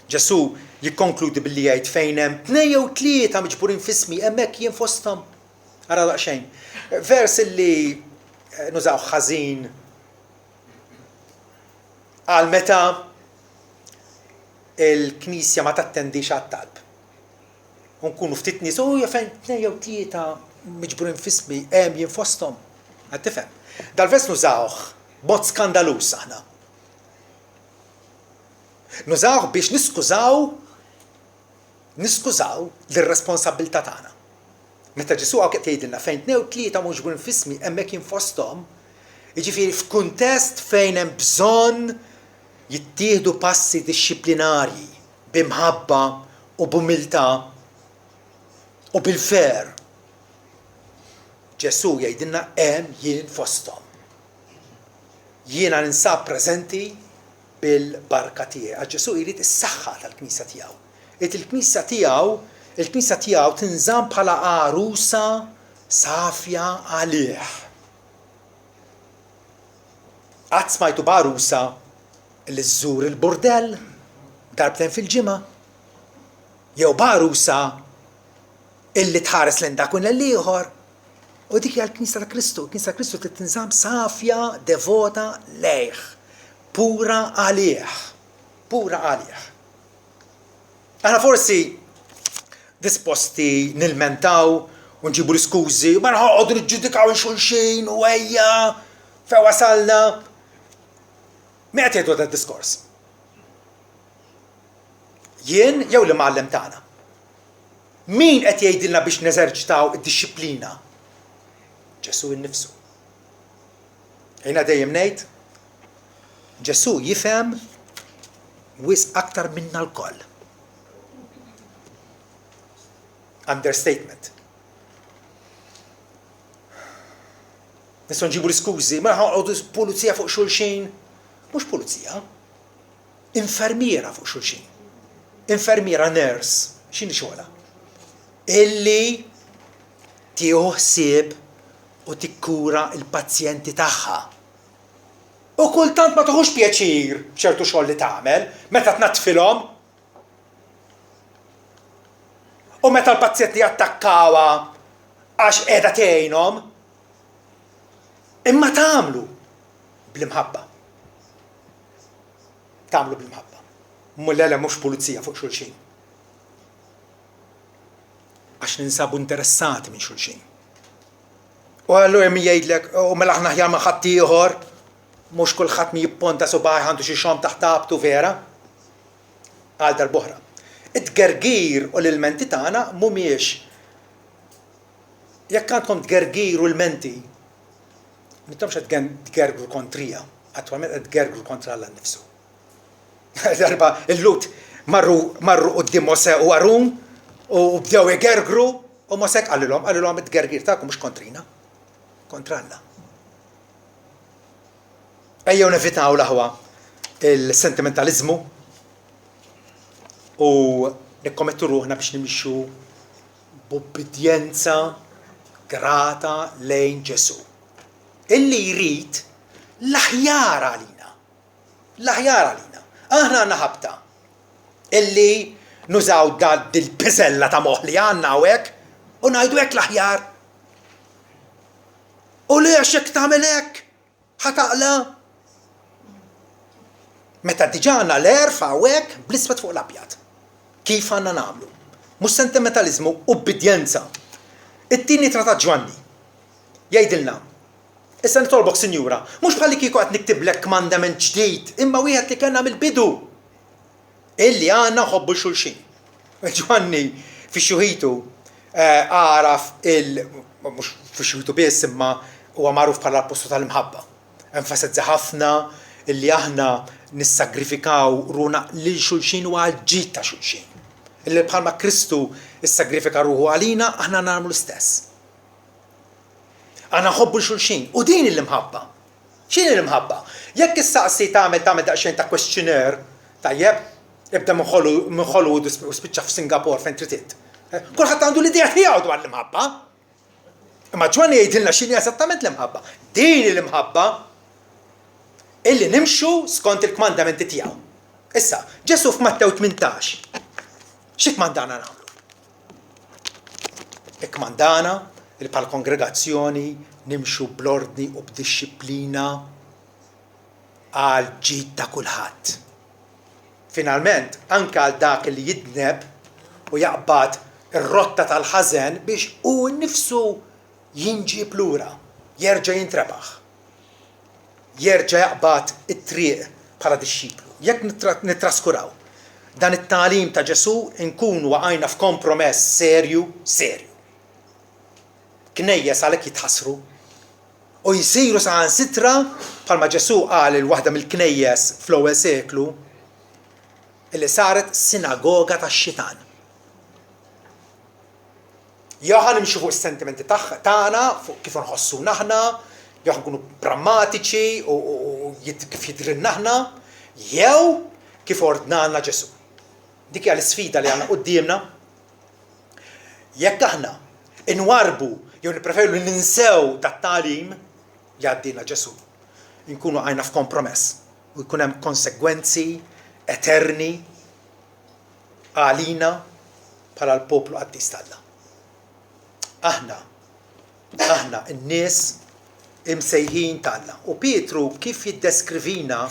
Ġesù jikkonkludi billi jgħid fejn hemm tnejn jew tlieta miġburin f'ismi, hemmhekk jien fosthom. Ara daqsxejn. Vers illi eh, nużaw ħażin għal meta il-knisja ma tattendix għat-talb. U nkunu ftit nies, u fejn tnejn jew tlieta miġburin f'ismi, hemm jien fosthom. Qed tifhem? Dal-vers nużawh b'mod skandaluż aħna. Nużawh biex niskużaw niskużaw l-irresponsabbiltà tagħna. Meta Ġesù hawn qed jgħidilna fejn tnejn u tlieta miġburin f'ismi hemmhekk jien fosthom, jiġifieri f'kuntest fejn hemm bżonn jittieħdu passi dixxiplinarji bi mħabba u b'umiltà u bil-ferħ. Ġesù jgħidilna hemm jien fosthom. Jiena ninsab preżenti bil-barka tiegħi. Għax Ġesù jrid is-saħħa tal-Knisja tiegħu. Irid il-Knisja tiegħu, il-Knisja tiegħu tinżamm bħala għarusa safja għalih. Qatt smajtu b'għarusa li żżur il-burdell darbtejn fil-ġimgħa? Jew b'għarusa illi tħares lejn dak u lejn l-ieħor? U dik hija l-Knisja ta' Kristu. Il-Knisja ta' Kristu trid tinżamm safja, devota lejh, pura għalih. Pura għalih. Aħna forsi disposti nilmentaw u nġibu l-iskużi, ma nħoqgħodu niġġudikaw il-xulxin u ejja fejn wasalna. Min qed jgħidu dan diskors? Jien jew l-imgħallem tagħna? Min qed jgħidilna biex neżerċitaw id-dixxiplina? Ġesù innifsu. Jiena dejjem ngħid, Ġesù jifhem wisq aktar minna lkoll. Understatement. Nistgħu nġibu l-iskużi, ma ħoqgħodu pulizija fuq xulxin. Mhux pulizija, infermiera fuq xulxin. Infermiera nurse, x'inhi xogħla? Illi tieħu ħsieb u tikkura l-pazjenti tagħha. U kultant ma tieħux pjaċir b'ċertu xogħol li tagħmel meta tnaddfilhom. U meta l-pazjenti jattakkawha għax qiegħda tgħinhom. Imma tagħmlu bl-imħabba. Tagħmlu bl-imħabba. Le le mhux pulizija fuq xulxin. Għax ninsabu interessati minn xulxin. U allura min jgħidlek, u mela aħna aħjar minn ħaddieħor, mhux kulħadd min jipponta subgħajh għandu xi xogħom taħt abtu vera. Għal darb'oħra. It-tgergir u l-ilmenti tagħna mhumiex jekk għandkom tgergir u lmenti, m'intomx qed tgergru kontrija, attwalment qed tgergru kontra Alla nnifsu. Darba il-Lut marru marru quddiem Mosè u Arun u bdew igergru u Mosè qalilhom, qalilhom it-tgergir tagħkom mhux kontrina, kontra Alla. Ejjew nevitaw l-aħwa il-sentimentaliżmu u nikkommettu ruħna biex nimxu b'ubbidjenza grata lejn Ġesù. Illi jrid l-aħjar għalina. L-aħjar għalina. Aħna għandna ħabta illi nużaw dil-piżella ta' moħħ li għandna hawnhekk u ngħidu hekk l-aħjar. U le għax jekk tagħmel hekk ħa taqla'. Meta diġà għandna l-għerf hawnhekk bl-iswed fuq l-abjad. Kif għandna nagħmlu? Mhux sentimentaliżmu, ubbidjenza. It-tieni ittra ta' Ġwanni jgħidilna Issa nitolbok, Sinjura, mhux bħallikieku qed niktiblek kmandament ġdid, imma wieħed li kellna mill-bidu, illi għandna nħobbu 'l xulxin. Ġwanni fi xjuħitu għaraf il mhux fi xjuħitu biss imma huwa magħruf bħala l-appostlu tal-imħabba. Enfasizza ħafna illi aħna nissagrifikaw ruħna lil xulxin u għall-ġid ta' xulxin. Illi bħalma Kristu ssagrifika ruħu għalina, aħna nagħmlu l-istess. Aħna nħobbu 'l xulxin u din hi l-imħabba. X'inhi l-imħabba? Jekk issaqsi tagħmel tagħmel daqsxejn ta' questionnaire, tajjeb, ibda minn Hollywood u spiċċa f'Singapore fejn trid int. Kulħadd għandu l-idea tiegħu dwar l-imħabba. Imma Ġwanni jgħidilna x'inhi eżattament l-imħabba. Din hi l-imħabba illi nimxu skont il-kmandamenti tiegħu. Issa, Ġesù f'Mattew 18 xi kmandana nagħmlu? Ikkmandana li bħala kongregazzjoni nimxu bl-ordni u b'dixxiplina għall-ġid ta' kulħadd. Finalment, anke għal dak li jidneb u jaqbad ir-rotta tal-ħażen biex hu nnifsu jinġieb lura, jerġa' jintrebaħ, jerġa' jaqbad it-triq bħala dixxiplu. Jekk nittraskuraw dan it-tagħlim ta' Ġesù nkunu waqajna f'kompromess serju serju. Knejjes għalhekk jitħassru u jsiru saħansitra bħalma Ġesù qal lil waħda mill-knejjes fl-ewwel seklu illi saret sinagoga tax-xitan. Jew ħa nimxu fuq is-sentimenti tagħna, fuq kif inħossuna aħna, jew ħa nkunu prammatiċi u kif jidhrilna aħna, jew kif ordnalna Ġesù. Dik hija l-isfida li għandna quddiemna. Jekk aħna nwarrbu jew nippreferu li ninsew dat-tagħlim li għaddielna Ġesù, inkunu qajna f'kompromess u jkun hemm konsegwenzi eterni għalina bħala l-poplu qaddis t'Alla. Aħna, aħna n-nies imsejħin t'Alla. U Pietru kif jiddeskrivina,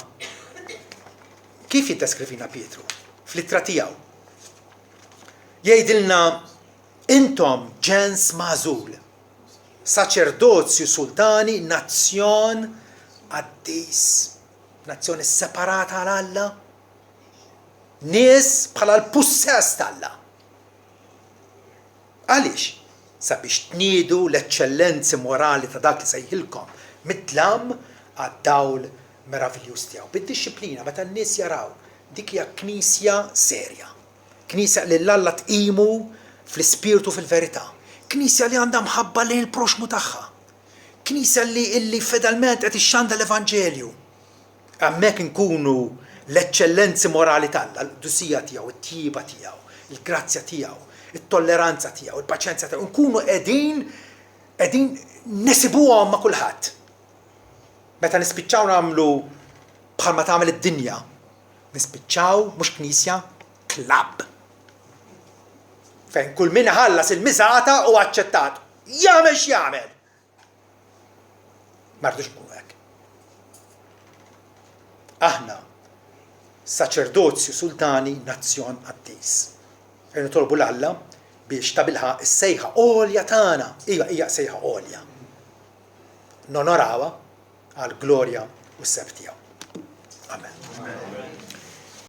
kif jiddeskrivina Pietru fl-ittra tiegħu? Jgħidilna intom ġens magħżul, saċerdozju sultani, nazzjon qaddis, nazzjoni separata għal Alla, nies bħala l-pussess t'Alla. Għaliex? Sabiex tniedu l-eċċellenzi morali ta' dak li sejħilkom mid-dlam għad-dawl meraviljuż tiegħu. Bid-dixxiplina, meta n-nies jaraw dik hija knisja serja. Knisja li 'l Alla tqimu fl-ispirtu u fil-verità. Knisja li għandha mħabba lejn il-proxxmu tagħha. Knisja li li fedelment qed ixxandar l-Evanġelju. Hemmhekk inkunu l-eċċellenzi morali t'Alla, l-qdusija tiegħu, it-tjieba tiegħu, il-grazzja tiegħu, it-tolleranza tiegħu, il-paċenzja tiegħu, inkunu qegħdin qegħdin nesibuhom ma' kulħadd. Meta nispiċċaw nagħmlu bħalma tagħmel id-dinja, nispiċċaw mhux knisja, klabb. Fejn kull min iħallas il-miżata hu aċċettat. Jagħmel x'jagħmel! Ma rridux nkunu hekk. Aħna saċerdozju sultani nazzjon qaddis. Ejja nitolbu 'l Alla biex tabilħaqq is-sejħa għolja tagħna, iva hija sejħa għolja, nonorawha għall-glorja u s-sebħ tiegħu. Amen.